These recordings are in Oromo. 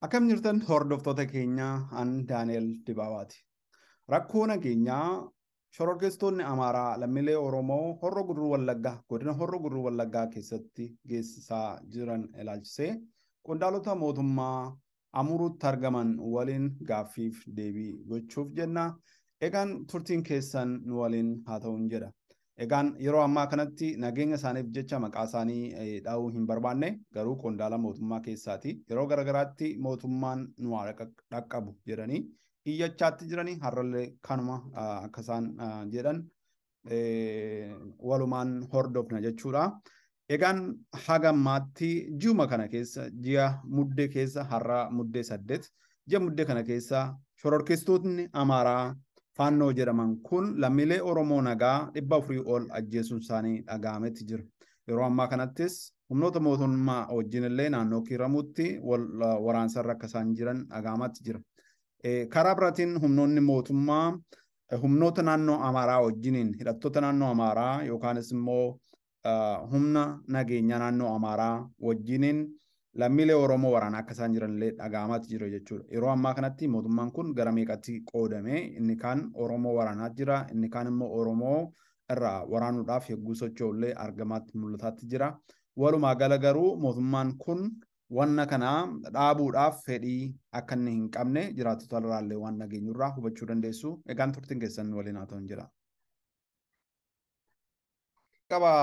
Akkam jirtan hordoftoota keenyaa, an Daani'el Dibaabaati. Rakkoo nageenyaa shororkeessitoonni Amaaraa lammiilee Oromoo Horroo Guduruu Wallaggaa, godina Horroo Guduruu Wallaggaa keessatti geessisaa jiran ilaalchisee qondaalota mootummaa Amuruutti argaman waliin gaaffiif deebii gochuuf jenna. Egaan turtiin keessan nu waliin haa ta'uun jedha. Egaan yeroo ammaa kanatti nageenya isaaniif jecha maqaa isaanii dha'uu hin barbaanne, garuu qondaala mootummaa keessaati. Yeroo garaagaraatti mootummaan nu haa dhaqqabu jedhanii iyyachaatti jiranii, har'allee kanuma akka isaan jedhan walumaan hordofna jechuudha. Egaan haga ammaatti ji'uma kana keessa, ji'a Muddee keessa, har'a Muddee 8, ji'a Muddee kana keessa shororkeessitoonni Amaaraa Faannoo jedhaman kun lammiilee Oromoo nagaa 400 ol ajjeesuun isaanii dhaga'ametti jira. Yeroo ammaa kanattis humnoota mootummaa wajjin illee naannoo Kiiramuutti wal waraansarra akka isaan jiran dhaga'amaatti jira. Karaa biraatiin humnoonni mootummaa humnoota naannoo Amaaraa wajjiniin, hidhattoota naannoo Amaaraa yookaanis immoo humna nageenyaa naannoo Amaaraa wajjiniin lammiilee Oromoo waraanaa akka isaan jiran illee dhaga'amaatti jira jechuudha. Yeroo ammaa kanatti mootummaan kun gara meeqatti qoodame? Inni kaan Oromoo waraanaa jira, inni kaan immoo Oromoo irraa waraanuudhaaf yogguu socho'u illee argamaatti mul'ataatti jira. Walumaa gala garuu mootummaan kun wanna kana dhaabuudhaaf fedhii akka inni hin qabne jiraattota irraallee waan nageenyurraa hubachuu dandeessu. Egaan turtiin keessan waliin haa ta'uun jira. Qaba.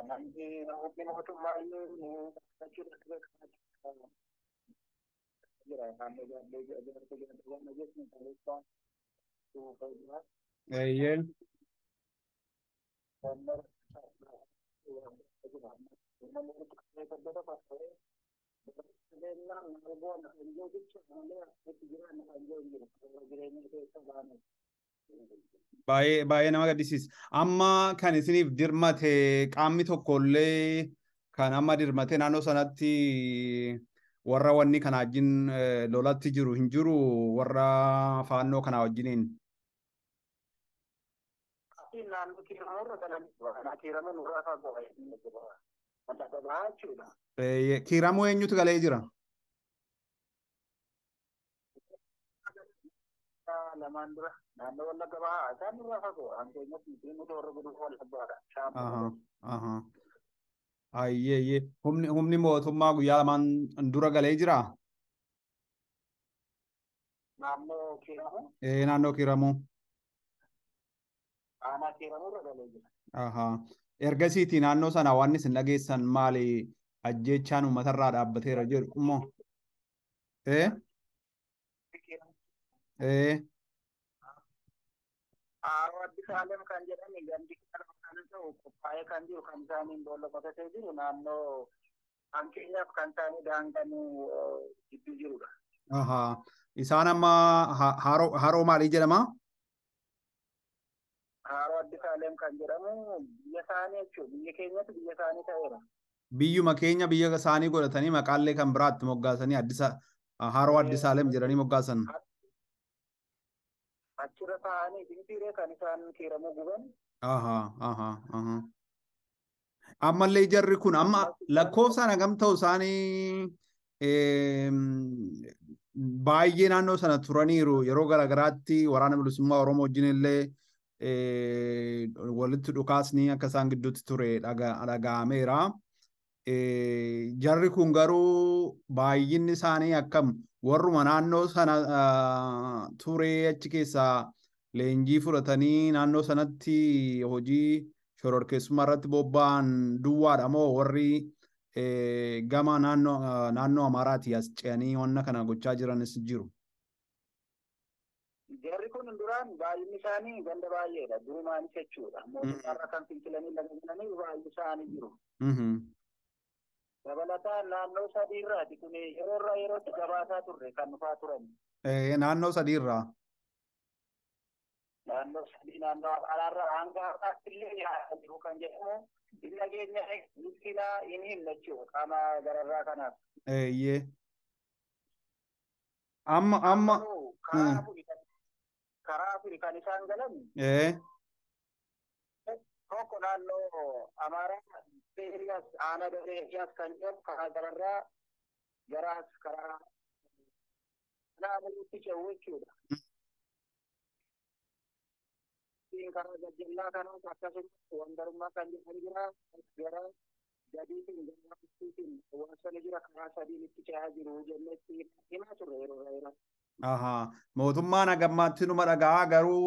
Namni mootummaa illee jira. Naannoo Jaallee jechuun Eeyyee. Baay'ee baay'ee nama gaddisiisa. Amma kan isiniif dirmate qaamni tokkollee, kan amma dirmate naannoo sanatti warra wanni kana wajjin lolatti jiru hin jiru, warra Faannoo kana wajjiniin? Naannoo Kiiramuurra galanii, Kiiramuu nurraa fagoo jechuudha. Kiiramuu eenyutu galee jira? Lamaan dura naannoo Wallagga Bahaa, isaan nurraa fagoo, hangeenyatti nuti warra Guduruu Wallaggaadha. Ayyee, humni mootummaa guyyaa lamaan dura galee jiraa? Naannoo Kiiramuu? Ee, naannoo Kiiramuu. Aanaa Kiiramuurra galee jira. Ergasiiti naannoo sana waan isin dhageessan maali? Ajjeechaan uummatarraa dhaabbateera jedhu immoo? Ee? Ee. Haaroo Addis Alem kan jedhame, gandi kan ta'u qophaa'ee kan jiru, kan isaaniin boolla qotatee jiru, naannoo hankeenyaaf kan isaanii daanganii gidduu jirudha. Isaan amma haroo maalii jedhama? Haaroo Addis Alem kan jedhamu biyya isaanii jechuudha. Biyya keenyatti biyya isaanii ta'eera. Biyyuma keenya biyya isaanii godhatanii maqaallee kan biraatti moggaasanii Haroo Addis Alem jedhanii moggaasan. Achirra taa'anii dintiiree kan isaan Kiiramuu guban. Ammallee jarri kun amma lakkoofsaan hagam ta'u? Isaanii baay'ee naannoo sana turaniiru. Yeroo garaagaraatti Waraana Bilisummaa Oromoo wajjin illee walitti dhukaasni akka isaan gidduutti ture dhaga'ameera. Jarri kun garuu baay'inni isaanii akkam? Warruma naannoo sana turee achi keessaa leenjii fudhatanii naannoo sanatti hojii shororkeessummaa irratti bobba'an duwwaadha moo warri gama naannoo Amaaraatii as ce'anii wanna kana gochaa jiranis jiru? Jarri kun duraan baay'inni isaanii ganda baay'eedha. Durumaanis jechuudha. Mootummaarra kan fincilanii lafa jiranii baay'ee isaanii jiru. Dabalataan naannoo sadiirraati kun yeroo irraa yerootti gabaasaa turre kan dhufaa turan. Naannoo sadiirraa? Naannoo sadii, naannoo Amaaraarraa hanga har'aatti illee yaa'aa jiru kan jedhamu hin dhageenya, ibsinaa hin himne jechuudha qaama gararraa kanaaf. Eeyyee. Amma. Karaa afuri kan isaan galan. Tokko naannoo Amaaraa Eeliyaas aanaa Dabree Eeliyaas kan jedhamu karaa gararraa garaas karaa Amuruutti ce'u jechuudha. Karaa gajjallaa kanaas akkasumas wandarummaa kan jedhamu jira. Gara gadiitiin gara asiitiin hawaasni jira karaa sadiin itti ce'aa jiru jennetti himaa turre yeroo yeroo. Ahaa. Mootummaan hagammaatti numa dhaga'a garuu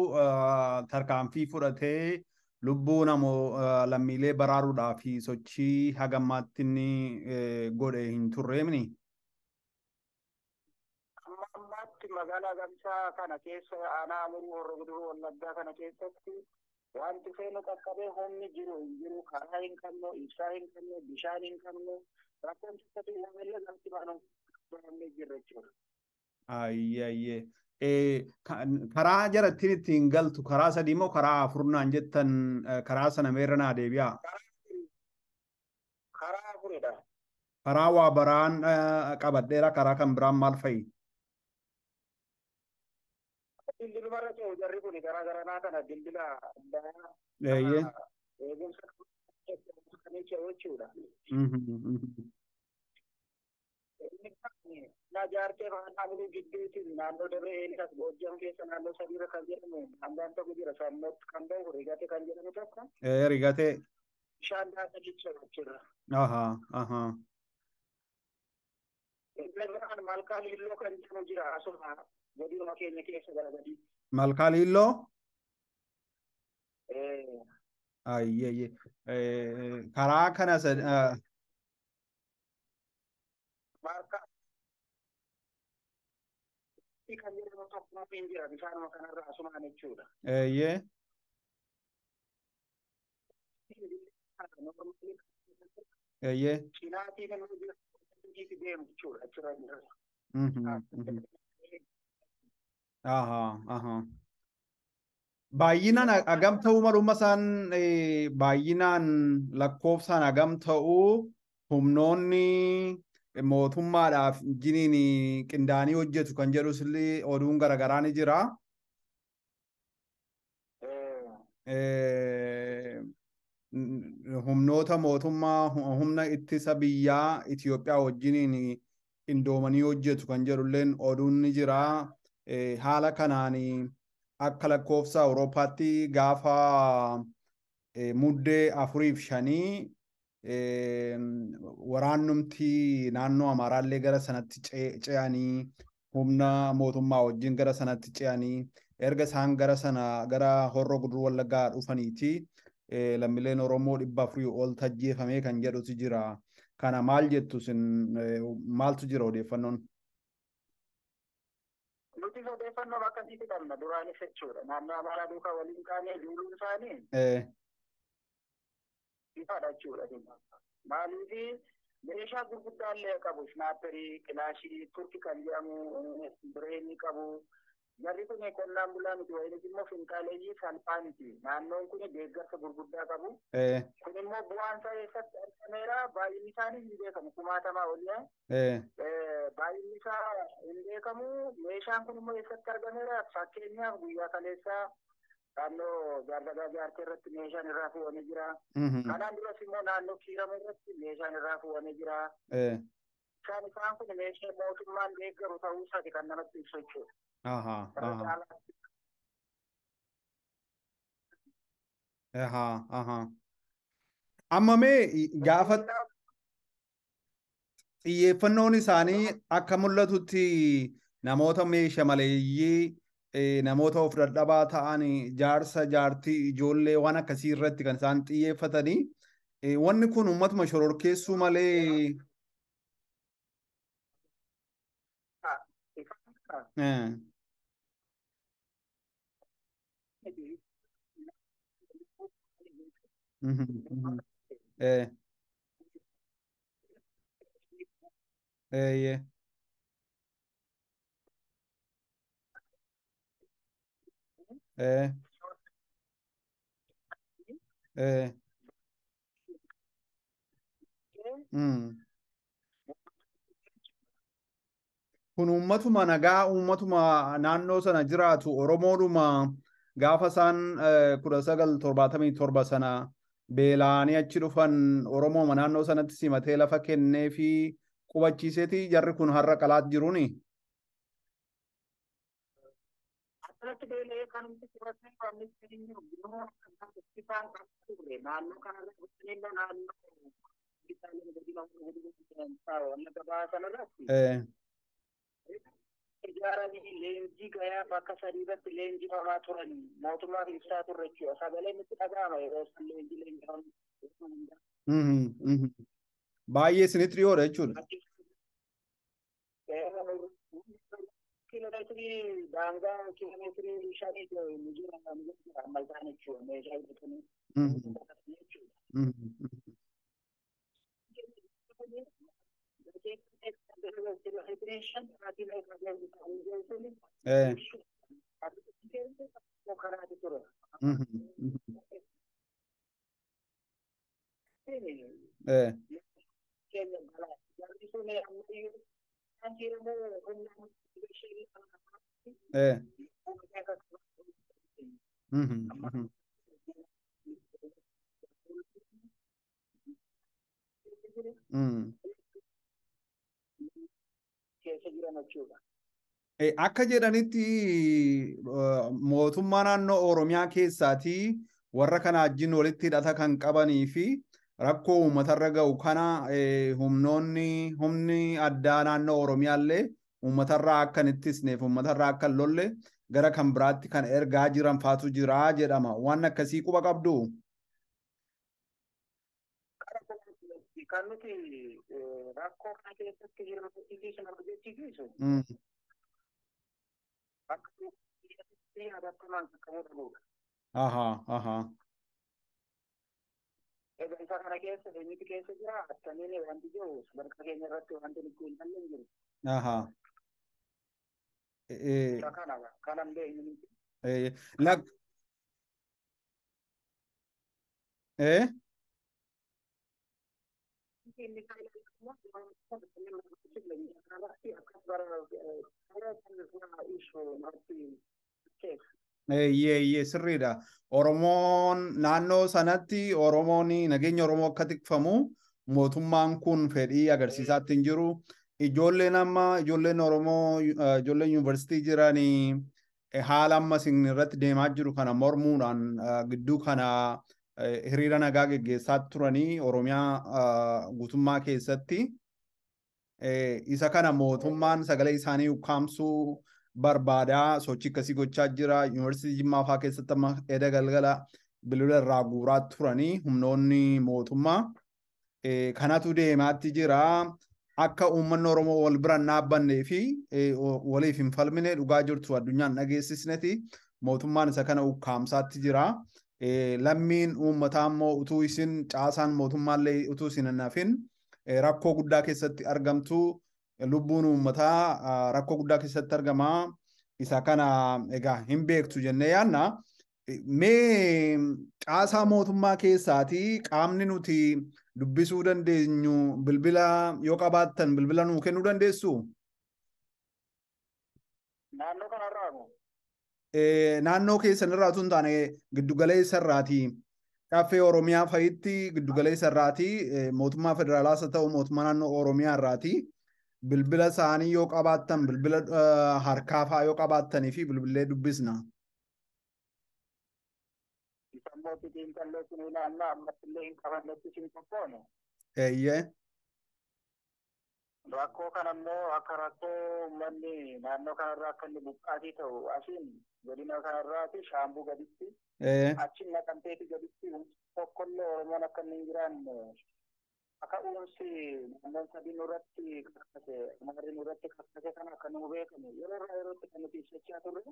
tarkaanfii fudhatee lubbuu namoo lammiilee baraaruudhaa fi sochii hagammaatti inni godhe hin turreemni. Amma ammaatti magaalaa Gamsaa kana keessa aanaa Amuruu Horroo Guduruu Wallaggaa kana keessatti wanti feenu qaqqabee humni jiru hin jiru, karaa hin qabnu, ibsaa hin qabnu, bishaan hin qabnu, rakkoon tokkotu uumamellee gamti baanu baramnee jirra jechuudha. Ayyee. Karaa jarattiin ittiin galtu karaa sadii moo karaa afur naan jettan karaa sana meerra naa deebi'aa? Karaa afuridha. Karaa waa baraan qabadheera karaa kan biraan maal fa'i? Dilbilumarra ce'u jarri kun garaa garanaa kana dildila addaa eegumsa kan ce'u jechuudha. Na jaartee faana Amuruu gidduutiin naannoo Dabree Eeliyaas Goojjam keessa naannoo sadiirra kan jedhamu hambaan tokko jira sammootti kan bahu rigate kan jedhamu tokko. Rigate. Bishaan daakuu jechuudha jechuudha. Ahaa ahaa. Inni biraan Malkaa Liilloo kan jedhamu jira asuma godinuma keenya keessa gara gadii. Malkaa Liilloo? Ayyee. Karaa kana Malkaa kan jedhamu tokko hin jira bishaanuma kanarra asumaan jechuudha. Eeyyee. Eeyyee. Cinaatiin immoo jira deemu jechuudha achirra jira. Ahaa ahaa. Baay'inaan hagam ta'uu malumma isaan baay'inaan lakkoofsaan hagam ta'uu humnoonni mootummaadhaaf jiniin qindaanii hojjetu kan jedhus illee oduun garaagaraa ni jira. Humnoota mootummaa humna ittisa biyyaa Itoophiyaa wajjiniin qindoomanii hojjetu kan jedhulleen oduun ni jira. Haala kanaan akka lakkoofsa Awurooppaatti gaafa muddee 4 fi 5 waraannumti naannoo Amaaraallee gara sanatti ce'anii humna mootummaa wajjin gara sanatti ce'anii erga isaan gara sana gara Horroo Guduruu Wallaggaa dhufaniiti lammiileen Oromoo 400 ol tajjeefamee kan jedhutu jira. Kana maal jettu isin maaltu jira odeeffannoon? Nuti odeeffannoo akkasiitti qabna duraanis jechuudha. Naannoo Amaaraa duukaa waliin kaanee duuluun isaanii ifadha jechuudha. Maaliif meeshaa gurguddaa illee qabu isnaaperii, kilaashii, turki kan jedhamu, bireenii qabu. Jarri kun qonnaan bulaa miti wayinis immoo finxaaleeyyii salphaa miti. Naannoon kun deeggarsa gurguddaa qabu. Kun immoo bu'aan isaa eessatti argameera baay'inni isaanii hin beekamu kumaatamaa olii. Baay'inni isaa hin beekamu meeshaan kun immoo eessatti argameera fakkeenyaaf guyyaa kaleessaa naannoo Jaardagaa Jaartee irratti meeshaan irraa fuudhamee jira. Kanaan duras immoo naannoo Kiirama irratti meeshaan irraa fuudhamee jira. Isaan kun meeshaa mootummaan deeggaru ta'uu isaati kan namatti ibsu jechuudha. Ahaa ahaa. Ahaa ahaa. Amma mee gaafa xiyyeeffannoon isaanii akka mul'atutti namoota meeshaa maleeyyii namoota of dadhabaa ta'an jaarsa jaartii ijoollee waan akkasii irratti kan isaan xiyyeeffatanii wanni kun uummatuma shororkeessuu malee. Yeah. Kun uummatuma nagaa uummatuma naannoo sana jiraatu Oromoodhuma gaafa isaan 1977 sana beela'anii achi dhufan Oromoo naannoo sanatti simatee lafa kennee fi qubachiiseeti jarri kun har'a qalaat jiruuni. Asirratti beela'ee kan hundi qubatee waan hin jiru yeroo isaan turre naannoo kanarra illee naannoo gabaa sanarratti ijaaranii leenjii gayaa bakka sadii irratti leenjifamaa turan mootummaaf ibsaa turre jechuudha. Sagaleen nutti dhaga'ama yeroo isaan leenjii leenjifamu. Baay'ee isinitti dhiyoodha jechuudha. Kiiloomeetirii daangaa kiiloomeetirii 5 ni jira amma isaan jechuudha meeshaa hidhatanii jechuudha. Keessa jiran jechuudha. Akka jedhanitti mootummaa naannoo Oromiyaa keessaatii warra kana wajjin walitti hidhata kan qabanii fi rakkoo uummatarra ga'u kana humnoonni humni addaa naannoo Oromiyaa illee uummatarraa akka hin ittisneef uummatarraa akka hin lolle gara kan biraatti kan ergaa jiran faatu jira jedhama. Waan akkasii quba qabdu. Kan nuti rakkoo kana keessatti hirmaachisiisu nama jechisiisu. Akka hatattamaan qaqqabuu dhabuudha. Egaa isa kana keessa eenyutu keessa jira attamiin wanti jiru sadarkaa keenya irratti wanti nuti hin galle hin jiru. Isa kana kanan beeknu. Lak. Eeyyee sirriidha. Oromoon naannoo sanatti Oromoon nageenya Oromoo akka tikfamu mootummaan kun fedhii agarsiisaatti hin jiru. Ijoolleen amma ijoolleen Oromoo ijoolleen yuunivarsiitii jiranii haala amma isin irratti deemaa jiru kana mormuudhaan gidduu kana hiriira nagaa geggeessaa turanii Oromiyaa guutummaa keessatti. Isa kana mootummaan sagalee isaanii ukkaamsuu barbaadaa sochii akkasii gochaa jira. Yuunivarsiitii Jimmaa fa'aa keessatti amma eda galgala bilbila irraa guuraa turanii humnoonni mootummaa. Kanatu deemaatti jira. Akka uummanni Oromoo wal bira hin dhaabbannee fi waliif hin falmine dhugaa jirtu addunyaan dhageessisneti mootummaan isa kana ukkaamsaatti jira. Lammiin uummataa immoo utuu isin caasaan mootummaallee utuu isin hin hafin rakkoo guddaa keessatti argamtu. Lubbuun uummataa rakkoo guddaa keessatti argama. Isa kana egaa hin beektu jennee yaadna. Mee caasaa mootummaa keessaatii qaamni nuti dubbisuu dandeenyu bilbila yoo qabaattan bilbila nuu kennuu dandeessu? Naannoo kanarraa moo? Naannoo keessan irraa osoo hin taane giddugaleessa irraati. Caffee Oromiyaa fa'itti giddugaleessa irraati. Mootummaa federaalaas haa ta'u mootummaa naannoo Oromiyaa irraati. Bilbila isaanii yoo qabaattan bilbila harkaa fa'aa yoo qabaattanii fi bilbilee dubbisna. Isaan mootii sun ilaallaa ammattillee hin qabannetti isin qophoone. Eeyyee. Rakkoo kana immoo akka rakkoo uummanni naannoo kanarraa akka inni buqqaatii ta'u asiin godina kanarraati Shaambuu gaditti. Achiin Naqamteeti gaditti tokkollee Oromoon akka inni hin jiraanne akka uumsi naannoon sadii nurratti kakkase Amaarri nurratti kakkase kana akka nu beekamu yeroo irraa yerootti kan nuti ibsachaa turre.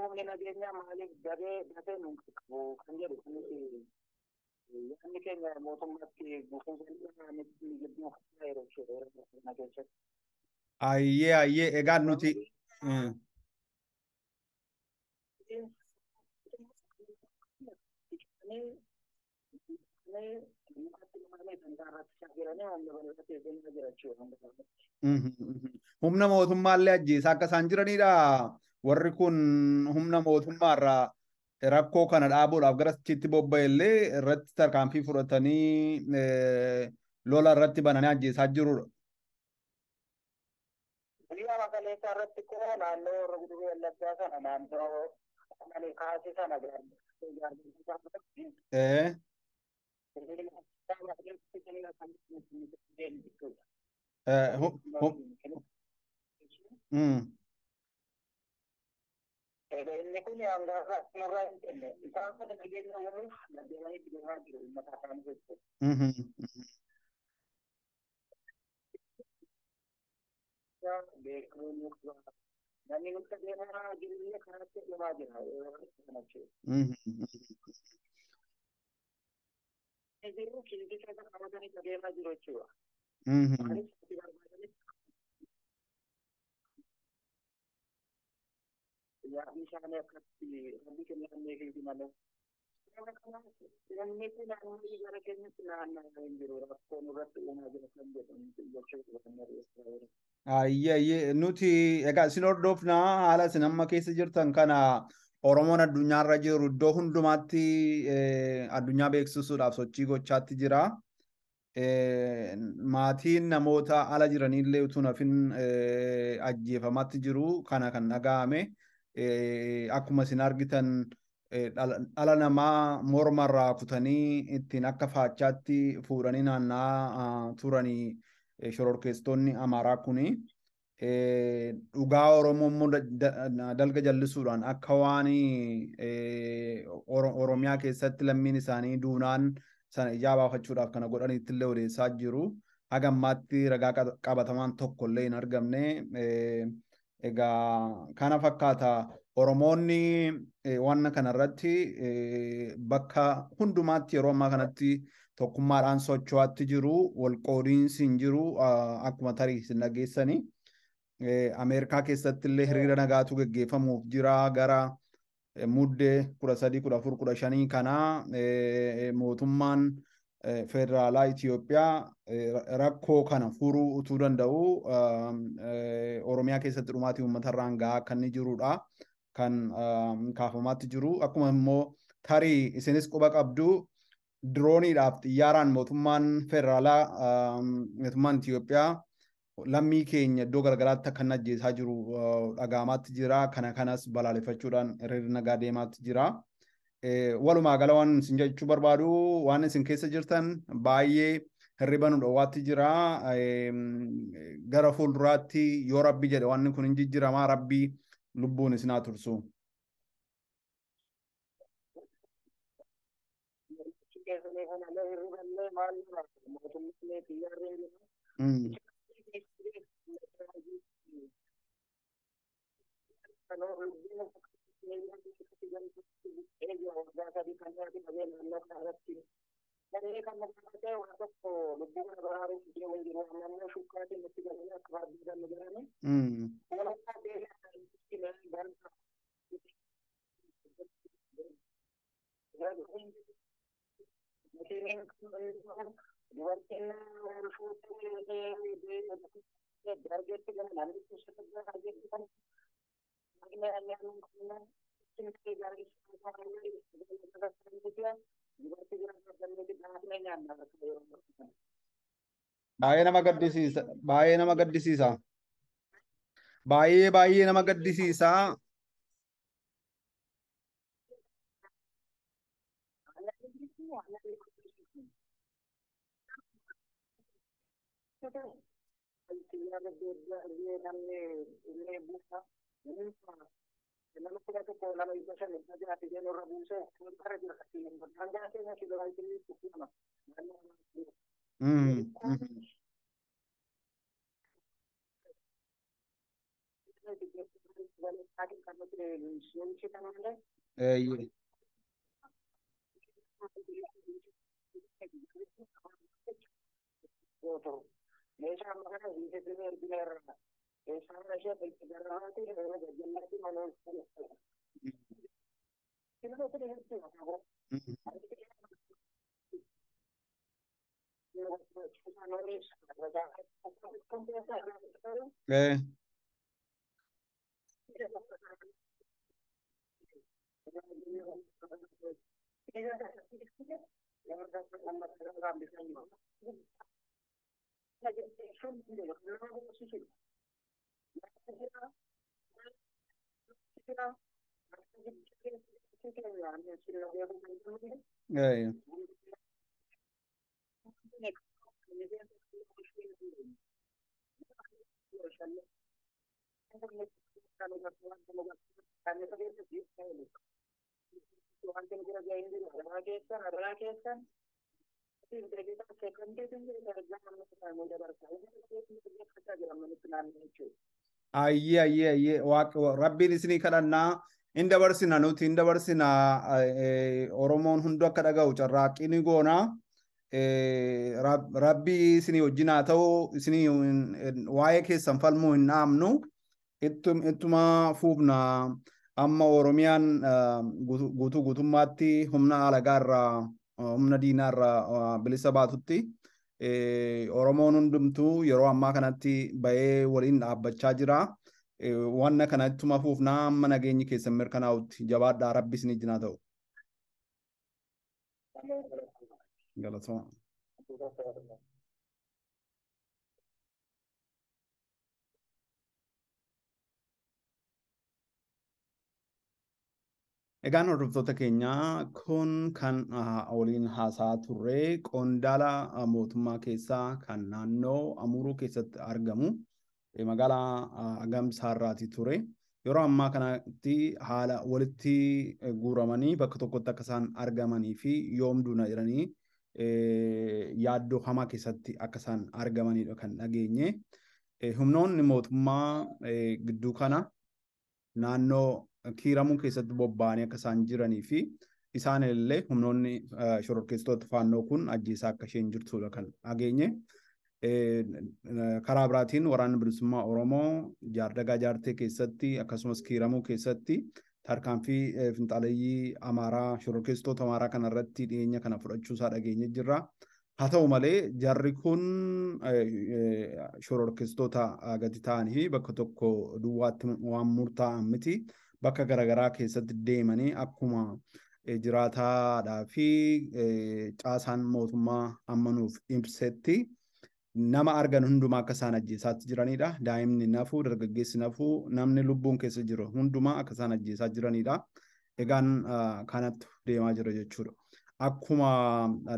Humni nageenyaa maaliif dabee dafee nu qaqqabu kan jedhu kan nuti yaadni keenya mootummaatti gufuu bal'aa nutti gidduu yeroo jechuudha yeroo kana keessatti. Ayyee ayyee egaa nuti. Humna mootummaallee ajjeesaa akka isaan jiranidha. Warri kun humna mootummaarraa rakkoo kana dhaabuudhaaf gara achitti bobba'e illee irratti tarkaanfii fudhatanii lola irratti bananii ajjeesaa jirudha. Guyyaa makaleessaa irratti koo naannoo warra Guduruu Wallaggaa sana naannoo malee kaasee sana Inni kun hanga nurraa hin kenne. Isaan kana nageenya uumuuf gaddeemanii deemaa jiru uummata afaan jechuudha. Namni nutti deemaa jirullee karaatti deemaa jira. Jiru kilbii keessa qabatanii deemaa jiru jechuudha. Maaliif barbaadanii yaadni isaanii akkatti rabbi kennamee fi malee. Namni kun naannoo gara keenyatti naannoo hin jiru rakkoon irratti uumaa jira kan jedhamu jechuudha. Ayyee nuti egaa isin hordofnaa haala isin amma keessa jirtan kana Oromoon addunyaarra jiru iddoo hundumaatti addunyaa beeksisuudhaaf sochii gochaatti jira. Maatiin namoota ala jiranillee utuu hafin ajjeefamaatti jiru kana kan dhaga'ame. Akkuma isin argitan dhala namaa mormarraa kutanii ittiin akka faachaatti fuudhanii naanna'aa turanii shororkeessitoonni Amaaraa kuni. Dhugaa Oromoo immoo dalga jallisuudhaan akka waan Oromiyaa keessatti lammiin isaanii duunaan sana ijaa baafachuudhaaf kana godhaniitti illee odeessaa jiru. Haga ammaatti ragaa qabatamaan tokko illee hin argamne. Egaa kana fakkaata Oromoonni waan kanarratti bakka hundumaatti yeroo ammaa kanatti tokkummaadhaan socho'aatti jiru. Walqoodiinsi hin jiru akkuma tarii isin dhageessani. Ameerikaa keessatti illee hiriira nagaatu geggeeffamuuf jira gara muddee 13, 14, 15 kana mootummaan federaalaa Itoophiyaa rakkoo kana furuu utuu danda'u Oromiyaa keessatti dhumaatii uummatarraan gahaa akka inni jirudha. Kan kaafamaatti jiru. Akkuma immoo tarii isinis quba qabdu dirooniidhaaf xiyyaaraan mootummaan federaalaa mootummaan Itoophiyaa lammii keenya iddoo garagaraatti akka inni ajjeesaa jiru dhaga'amaatti jira. Kana kanas balaaleffachuudhaan hiriirri nagaa deemaatti jira. Walumaa gala waan isin jechuu barbaadu waan isin keessa jirtan baay'ee hirriba nu dhowwaatti jira. Gara fuulduraatti yoo rabbi jedhe waan kun hin jijjiiramaa rabbi lubbuun isin haa tursu. Baay'ee nama gaddisiisa. Baay'ee nama gaddisiisa. Baay'ee baay'ee nama gaddisiisa. Ayyee ayyee ayyee waaqa rabbiin isinii kadhannaa hin dabarsina nuti hin dabarsina Oromoon hunduu akka dhaga'u carraaqqii ni goona. Rabbii isinii wajjin haa ta'u isinii waa'ee keessan falmuu hin dhaabnu ittuma fuufna amma Oromiyaan guutuu guutummaatti humna alagaa irraa humna diinaa irraa bilisa baatutti. Oromoon hundumtuu yeroo ammaa kanatti ba'ee waliin dhaabbachaa jira. Wanna kana ittuma fuufnaa amma nageenyi keessan mirkanaa'utti jabaadhaa rabbi isin wajjin haa ta'u. Galatooma. Egaan hordoftoota keenyaa kun kan waliin haasa'aa turre qondaala mootummaa keessaa kan naannoo Amuruu keessatti argamu magaalaa Agamsaarraati ture. Yeroo ammaa kanatti haala walitti guuramanii bakka tokkotti akka isaan argamanii fi yoom duuna jedhanii yaaddoo hamaa keessatti akka isaan argamanidha kan dhageenye. Humnoonni mootummaa gidduu kana naannoo Kiiramuu keessatti bobba'anii akka isaan jiranii fi isaan illee humnoonni shororkeessitoota faannoo kun ajjeesaa akka isheen jirtudha kan dhageenye. Karaa biraatiin waraanni bilisummaa Oromoo Jaardagaa Jaartee keessatti akkasumas Kiiramuu keessatti tarkaanfii finxaaleyyii Amaaraa shororkeessitoota Amaaraa kanarratti dhiyeenya kana fudhachuusaa dhageenye jirra. Haa ta'u malee jarri kun shororkeessitoota gadi ta'anii fi bakka tokko duwwaatti waan murtaa'an miti. Bakka garaagaraa keessatti deemanii akkuma jiraataadhaa fi caasaan mootummaa amma nuuf ibsetti nama argan hundumaa akka isaan ajjeesaatti jiranidha. Daa'imni nafuu, dargaggeessi nafuu, namni lubbuun keessa jiru hundumaa akka isaan ajjeesaa jiranidha. Egaan kanatti deemaa jira jechuudha. Akkuma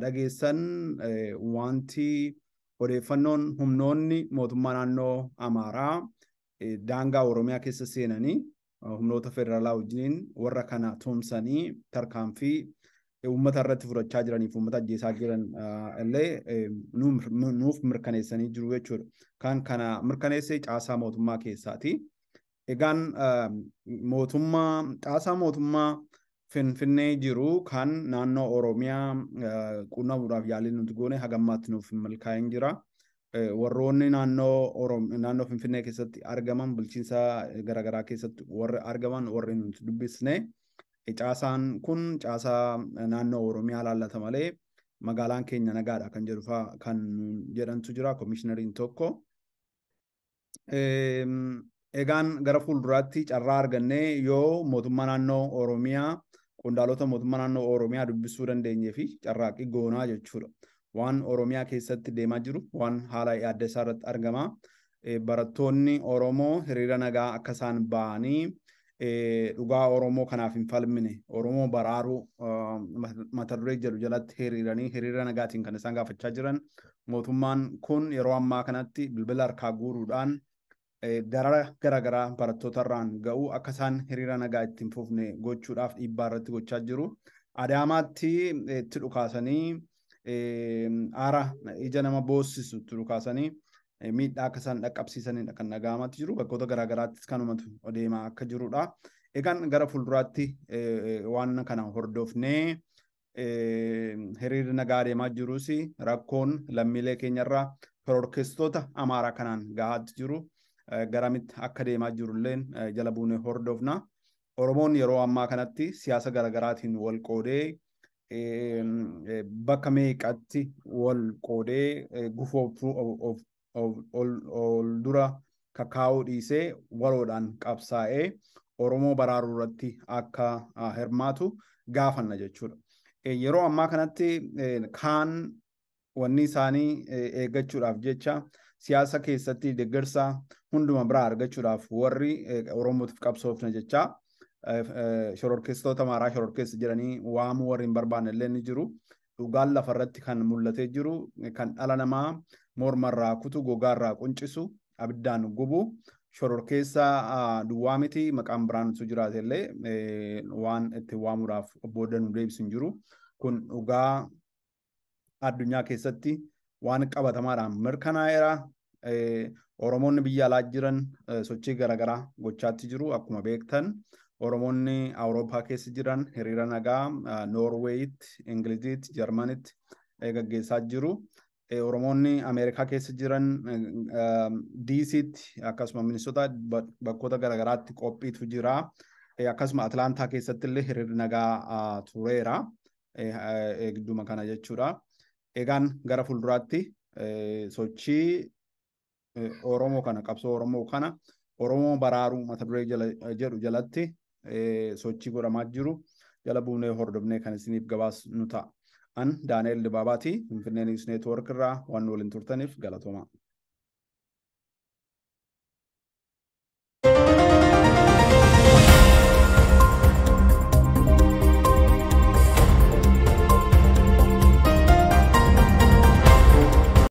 dhageessan wanti odeeffannoon humnoonni mootummaa naannoo Amaaraa daangaa Oromiyaa keessa seenanii humnoota federaalaa wajjiniin warra kana tumsanii tarkaanfii uummata irratti fudhachaa jiraniif uummata ajjeesaa jiran illee nuuf mirkaneessanii jiru jechuudha. Kan kana mirkaneesse caasaa mootummaa keessaati. Egaan mootummaa caasaa mootummaa Finfinnee jiru kan naannoo Oromiyaa qunnamuudhaaf yaaliin nuti goone hagammaatti nuuf milkaa'een jira. Warroonni naannoo Finfinnee keessatti argaman bulchiinsa garaagaraa keessatti warri argaman warri nuti dubbisne caasaan kun caasaa naannoo Oromiyaa laallata malee magaalaan keenya nagaadha kan jedhu fa'aa kan jedhantu jira koomishinariin tokko. Egaan gara fuulduraatti carraa argannee yoo mootummaa naannoo Oromiyaa qondaalota mootummaa naannoo Oromiyaa dubbisuu dandeenyee fi carraaqqii goonaa jechuudha. Waan Oromiyaa keessatti deemaa jiru waan haala yaadda isaa irratti argama. Barattoonni Oromoo hiriira nagaa akka isaan ba'anii dhugaa Oromoo kanaaf hin falmine Oromoo baraaruu mata duree jedhu jalatti hiriiranii hiriira nagaatiin kan isaan gaafachaa jiran. Mootummaan kun yeroo ammaa kanatti bilbila harkaa guuruudhaan darara garaagaraa barattoota irraan ga'uu akka isaan hiriira nagaa ittiin fufne gochuudhaaf dhiibbaa irratti gochaa jiru. Adaamaatti itti dhukaasanii aara ija nama boossisu itti dhukaasanii miidhaa akka isaan dhaqqabsiisanidha kan dhaga'amaatti jiru. Bakkoota garaagaraattis kanumatu deemaa akka jirudha. Egaan gara fuulduraatti waan kana hordofnee hiriirri nagaa deemaa jirus rakkoon lammiilee keenyarraa shororkeessitoota Amaaraa kanaan gahaatti jiru. Garamitti akka deemaa jirulleen jala buunee hordofna. Oromoon yeroo ammaa kanatti siyaasa garaagaraatiin wal qoodee bakka meeqatti wal qoodee gufuu ol dura kakaa'uu dhiisee waloodhaan qabsaa'ee Oromoo baraaruu irratti akka hirmaatu gaafanna jechuudha. Yeroo ammaa kanatti kaan wanni isaanii eeggachuudhaaf jecha siyaasa keessatti deeggarsa hunduma biraa argachuudhaaf warri Oromootiif qabsoofna jecha shororkeessitoota Amaaraa shororkeessa jedhanii waamuu warri hin barbaanne illee ni jiru. Dhugaan lafarratti kan mul'atee jiru kan dhala namaa mormarraa kutu, gogaarraa quncisu, abiddaan gubu, shororkeessa duwwaa miti, maqaan biraan osoo jiraate illee waan itti waamuudhaaf booda nu deebisu hin jiru. Kun dhugaa addunyaa keessatti waan qabatamaadhaan mirkanaa'eera. Oromoonni biyya alaa jiran sochii garaagaraa gochaatti jiru akkuma beektan. Oromoonni Awurooppaa keessa jiran hiriira nagaa Noorweeyitti, Ingiliziitti, Jarmanitti gaggeessaa jiru. Oromoonni Ameerikaa keessa jiran DC'tti akkasuma Minisoota bakkoota garaagaraatti qophiitu jira. Akkasuma Atlaantaa keessatti illee hiriirri nagaa tureera. Gidduma kana jechuudha. Egaan gara fuulduraatti sochii Oromoo kana, qabsoo Oromoo kana, Oromoo baraaruu mata duree jedhu jalatti sochii godhamaa jiru jala buunee hordofnee kan isiniif gabaasnu ta'a. An Daani'el Dibaabaati, Finfinnee News Network irraa waan waliin turtaniif galatoomaa.